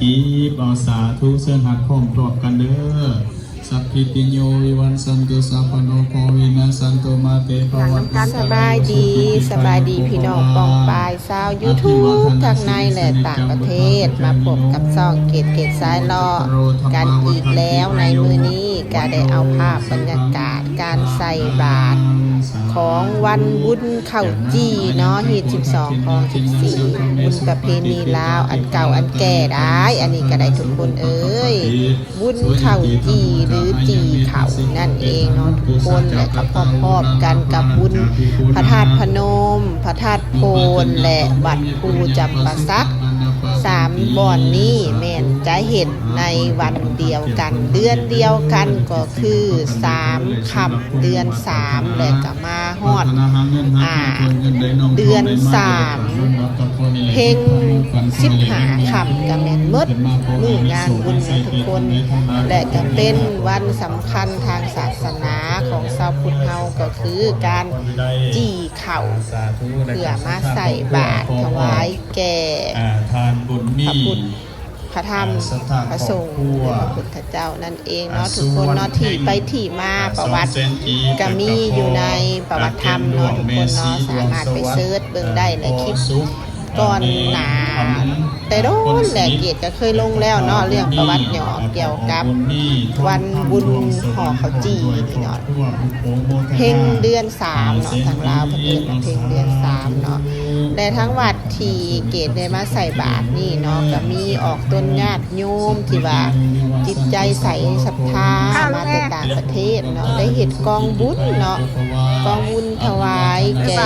ກີບ ເອົາ ສາທຸ ເຊີນຮັບພ້ອມໆກັນເດີ. ສັບພິຕິນໂຍ ວິວັດສັນຕຸ ສັບພະໂລໂຄ ວິນາສສັນຕຸ ມາເຕ ພະວັດ ສະບາຍດີ ສະບາຍດີພີ່ນ້ອງປ້ອງປາຍຊາວຢູທູບທັງໃນ ແລະ ຕ່າງປະເທດ ມາພົບກັບຊ່ອງເກດ ເກດສາຍເລາະກັນອີກແລ້ວ. ໃນມື້ນີ້ກະໄດ້ເອົາພາບບັນຍາກາດການໃສ່ບາດຂອງວັນບຸນ ເຂົ້າຈີ່ເນາະ ຮີດສິບສອງ ຂອງສິບສີ່ ບຸນປະເພນີລາວ ອັນເກົ່າອັນແກ່ດາຍ ອັນນີ້ກະໄດ້ທຸກຄົນເອີຍ ບຸນເຂົ້າຈີ່ ຫຼື ຈີ່ເຂົ້ານັ້ນເອງເນາະທຸກຄົນ. ແລະກະພ້ອມໆກັນກັບບຸນພະທາດພະນົມ ພະທາດໂພນ ແລະ ວັດພູຈຳປາສັກ ສາມບ່ອນນີ້ແມ່ນຈະເຮັດໃນວັນດຽວກັນ ເດືອນດຽວກັນ ກໍຄືສາມຄ່ຳເດືອນສາມ ແລະກະ ມາຮອດ ອ່າ ເດືອນສາມ ເພັງສິບຫ້າຄ່ຳກະແມ່ນໝົດມື້ງານບຸນນະທຸກຄົນ. ແລະກະເປັນວັນສຳຄັນທາງສາສະໜາຂອງຊາວພຸດເຮົາ ກໍຄືການຈີ່ເຂົ້າ ເພື່ອມາໃສ່ບາດຖວາຍແກ່ ອ່າ ທ່ານບຸນມີ ພະພຸດ ພະທຳ ອ່າ ພະສົງ ພະພຸດທະເຈົ້ານັ້ນເອງເນາະ ອ່າ ທຸກຄົນເນາະ. ທີ່ໄປທີ່ມາ ອ່າ ປະຫວັດກະມີຢູ່ໃນປະຫວັດທຳເນາະທຸກຄົນເນາະ ສາມາດໄປເສີດເບິ່ງໄດ້ໃນຄລິບກ່ອນໜ້າແຕ່ດົນແຫຼະ. ເກດກະເຄີຍລົງແລ້ວເນາະ ເລື່ອງປະຫວັດຫຍໍ້ກ່ຽວກັບວັນບຸນຫໍ່ເຂົ້າຈີ່ນີ້ເນາະ ເພັງເດືອນສາມເນາະ ທາງລາວເພິ່ນເອີ້ນວ່າເພັງເດືອນສາມເນາະ. ແລະທາງວັດທີ່ເກດໄດ້ມາໃສ່ບາດນີ້ເນາະ ກະມີອອກຕົນຍາດໂຍມທີ່ວ່າຈິດໃຈໃສສັດທາ ມາແຕ່ຕ່າງປະເທດເນາະ ໄດ້ເຮັດກອງບຸນເນາະ ກອງບຸນຖວາຍແກ່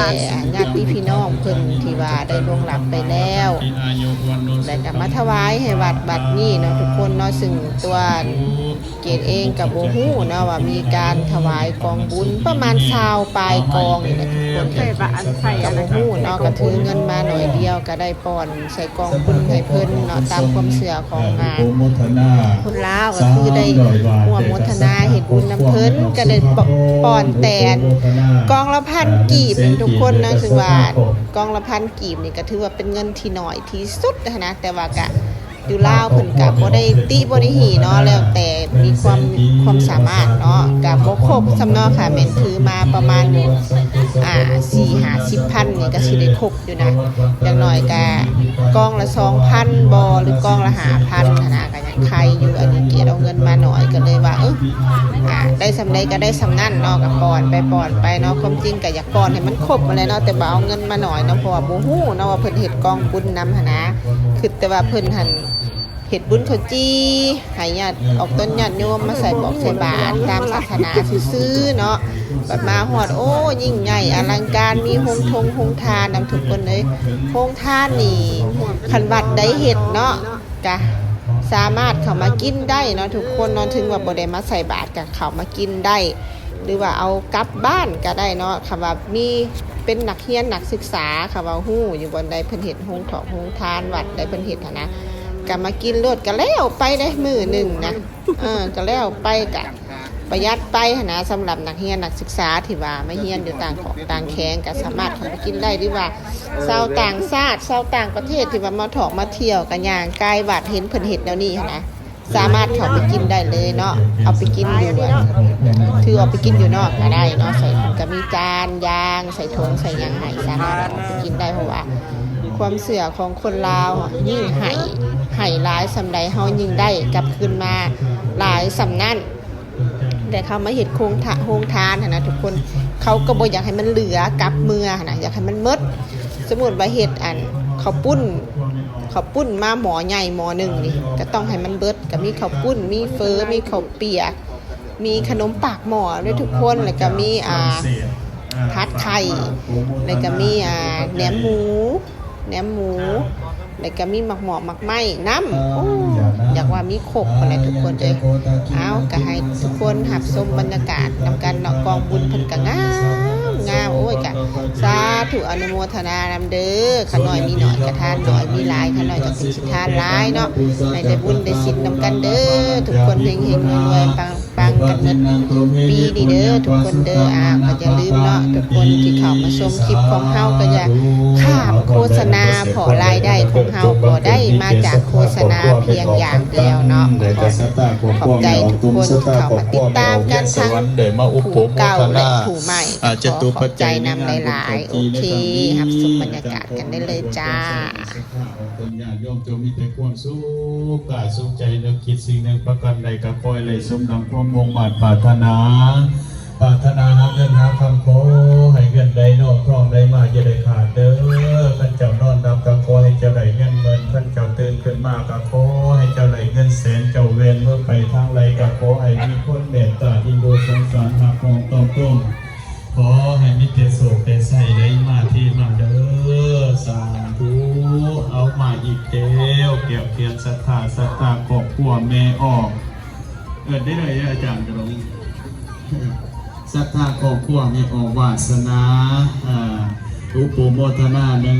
ຍາດຕິພີ່ນ້ອງເພິ່ນທີ່ວ່າໄດ້ລ່ວງລັບໄປແລ້ວ ແລະກະມາຖວາຍໃຫ້ວັດ ວັດນີ້ເນາະທຸກຄົນເນາະ. ຊຶ່ງຕົວ ເກດເອງກະບໍ່ຮູ້ເນາະວ່າມີການຖວາຍກອງບຸນປະມານຊາວປາຍກອງນີ້ແຫຼະທຸກຄົນ ກະບໍ່ຮູ້ເນາະ ກະຖືເງິນມາໜ້ອຍດຽວ ກະໄດ້ປ່ອນໃສ່ກອງບຸນໃຫ້ເພິ່ນເນາະ ຕາມຄວາມເຊື່ອຂອງ ອ່າ ຄົນລາວ ກະຄືໄດ້ຮ່ວມໂມທະນາເຮັດບຸນນຳເພິ່ນ ກະໄດ້ປ່ອນແຕ່ອັນກອງລະພັນກີບທຸກຄົນເນາະ. ຄືວ່າກອງລະພັນກີບນີ້ກະຖືວ່າເປັນເງິນທີ່ໜ້ອຍທີ່ສຸດຫັ້ນນະ ແຕ່ວ່າກະ ຢູ່ລາວເພິ່ນກະບໍ່ໄດ້ຕິບໍ່ໄດ້ຮີເນາະ ແລ້ວແຕ່ມີຄວາມ ຄວາມສາມາດເນາະ ກະບໍ່ຄົບຊ້ຳເນາະ ຄັນແມ່ນຖືມາປະມານ ອ່າ ສີ່ຫ້າສິບພັນນີ້ກະຊິໄດ້ຄົບຢູ່ນະ ຢ່າງໜ້ອຍກະກອງລະສອງພັນບໍ່ ຫຼື ກອງລະຫ້າພັນຫັ້ນນະ ກະຍັງໄຄຢູ່. ອັນນີ້ເກດເອົາເງິນມາໜ້ອຍ ກະເລີຍວ່າ ເອີ ອ່າ ໄດ້ສ່ຳໃດກະໄດ້ສ່ຳນັ້ນເນາະ ກະປ່ອນໄປປ່ອນໄປເນາະ. ຄວາມຈິງກະຢາກປ່ອນໃຫ້ມັນຄົບຫັ້ນແຫຼະເນາະ ແຕ່ວ່າເອົາເງິນມາໜ້ອຍເນາະ ເພາະວ່າບໍ່ຮູ້ເນາະວ່າເພິ່ນເຮັດກອງບຸນນຳຫັ້ນນະ ຄິດແຕ່ວ່າເພິ່ນຫັ້ນ ເຮັດບຸນເຂົ້າຈີ່ ໃຫ້ຍາດ ອອກຕົນຍາດໂຍມມາໃສ່ບາດໃສ່ບາດຕາມສາສະໜາຊື່ໆເນາະ. ບັດມາຮອດ ໂອ້ ຍິ່ງໃຫຍ່ອະລັງການ ມີໂຮງທົງໂຮງທານນຳທຸກຄົນເອີຍ. ໂຮງທານນີ້ຄັນວັດໃດເຮັດເນາະ ກະສາມາດເຂົ້າມາກິນໄດ້ເນາະທຸກຄົນເນາະ ເຖິງວ່າບໍ່ໄດ້ມາໃສ່ບາດກະເຂົ້າມາກິນໄດ້ ຫຼືວ່າເອົາກັບບ້ານກະໄດ້ເນາະ. ຄຳວ່າມີເປັນນັກຮຽນນັກສຶກສາ ຄຳວ່າຮູ້ຢູ່ບ່ອນໃດເພິ່ນເຮັດໂຮງຖອກໂຮງທານ ວັດໃດເພິ່ນເຮັດຫັ້ນນະ ກະມາກິນໂລດ ກະແລ້ວໄປເດ້ມື້ໜຶ່ງນະ ເອີ ກະແລ້ວໄປ ກະປະຢັດໄປຫັ້ນນະ. ສຳລັບນັກຮຽນນັກສຶກສາທີ່ວ່າມາຮຽນຢູ່ຕ່າງຂອບຕ່າງແຂວງ ກະສາມາດເຂົ້າໄປກິນໄດ້ ຫຼືວ່າຊາວຕ່າງຊາດ ຊາວຕ່າງປະເທດທີ່ວ່າມາທ່ອງມາທ່ຽວ ກະຍ່າງກາຍວັດເຫັນເພິ່ນເຮັດແນວນີ້ຫັ້ນນະ ສາມາດເຂົ້າໄປກິນໄດ້ເລີຍເນາະ. ເອົາໄປກິນຢູ່ ຖືເອົາໄປກິນຢູ່ນອກກະໄດ້ເນາະ. ໃສ່ ເພິ່ນກະມີຈານຢາງ ໃສ່ຖົງໃສ່ຫຍັງໃຫ້ ສາມາດເອົາໄປກິນໄດ້ ເພາະວ່າຄວາມເຊື່ອຂອງຄົນລາວ ຍິ່ງໃຫ້ ໃຫ້ຫຼາຍສ່ຳໃດ ເຮົາຍິ່ງໄດ້ກັບຄືນມາຫຼາຍສ່ຳນັ້ນ. ແຕ່ເຂົາມາເຮັດໂຄງທະ ໂຮງທານຫັ້ນນະທຸກຄົນ ເຂົາກະບໍ່ຢາກໃຫ້ມັນເຫຼືອກັບເມືອຫັ້ນນະ ຢາກໃຫ້ມັນໝົດ. ສົມມຸດວ່າເຮັດອັນເຂົ້າປຸ້ນ ເຂົ້າປຸ້ນມາໝໍ້ໃຫຍ່ໝໍ້ໜຶ່ງນີ້ ກະຕ້ອງໃຫ້ມັນເບິດ ກະມີເຂົ້າປຸ້ນ ມີເຝີ ມີເຂົ້າປຽກ ມີຂະໜົມປາກໝໍ້ເດ້ທຸກຄົນ ແລ້ວກະມີ ອ່າ ຜັດໄຂ່ ແລ້ວກະມີ ອ່າ ແໜມໝູ ແໜມໝູ ແລ້ວກະມີໝາກໝອກໝາກໄມ້ນຳ. ໂອ້ ຢາກວ່າມີຄົບຫັ້ນແຫຼະທຸກຄົນເອີຍ. ເອົາ ກະໃຫ້ທຸກຄົນຮັບຊົມບັນຍາກາດນຳກັນເນາະ ກອງບຸນເພິ່ນກະງາມງາມ. ໂອ້ຍ ກະສາທຸອະນຸໂມທະນານຳເດີ ຂ້ານ້ອຍມີໜ້ອຍກະທານໜ້ອຍ ມີຫຼາຍຂ້ານ້ອຍກະເປັນສິທານຫຼາຍເນາະ. ໃຫ້ໄດ້ບຸນໄດ້ສິນນຳກັນເດີ ທຸກຄົນເຮັງໆລວຍໆ ປັງ ປັງກັນໝົດປີນີ້ເດີທຸກຄົນເດີ. ອ່າ ກໍຢ່າລືມເນາະ ທຸກຄົນທີ່ເຂົ້າມາຊົມຄລິບຂອງເຮົາ ກໍຢ່າຂ້າມໂຄສະນາ ເພາະລາຍໄດ້ຂອງເຮົາກໍໄດ້ມາຈາກໂຄສະນາພຽງຢ່າງດຽວເນາະ. ກໍຂອບໃຈທຸກຄົນທີ່ເຂົ້າມາຕິດຕາມກັນ ທັງຜູ້ເກົ່າແລະຜູ້ໃໝ່ ກໍຂອບໃຈນຳຫຼາຍໆ. ໂອເຄ ຮັບຊົມບັນຍາກາດກັນໄດ້ເລີຍຈ້າ. ຂໍໃຫ້ຍາດໂຍມຈົ່ງມີແຕ່ຄວາມສຸກກາຍສຸກໃຈ ນຶກຄິດສິ່ງໜຶ່ງປະການໃດກໍຂໍໃຫ້ໄດ້ສົມດັ່ງຄວາມມຸ່ງມາດປາດຖະໜາ. ປາດຖະໜາຫາເງິນຫາຄຳ ຂໍໃຫ້ເງິນໄດ້ນອກ ທອງໄດ້ມາ ຢ່າໄດ້ຂາດເດີ. ຄັນເຈົ້ານອນຫຼັບກໍຂໍໃຫ້ເຈົ້າໄດ້ເງິນໝື່ນ, ຄັນເຈົ້າຕື່ນຂຶ້ນມາກໍຂໍໃຫ້ເຈົ້າໄດ້ເງິນແສນ. ເຈົ້າແວ່ນມືໄປທາງໃດກໍຂໍໃຫ້ມີຄົນເມດຕາເອັນດູສົງສານ ຮັກຫ້ອງຕອບໂຕ້ນ. ຂໍໃຫ້ມີແຕ່ໂຊກແຕ່ໄຊໄຫຼມາເທມາເດີ. ສາທຸ. ເອົາ ມາອີກແລ້ວ ແກ້ວຂຽນສັດທາ ສັດທາຄອບຄົວແມ່ອອກ. ເອີ້ນໄດ້ເລີຍ ອາຈານກະດົງ. ສັດທາຄອບຄົວແມ່ອອກ ວາດສະໜາ ອ່າ ອຸປະໂມທະນາໜຶ່ງ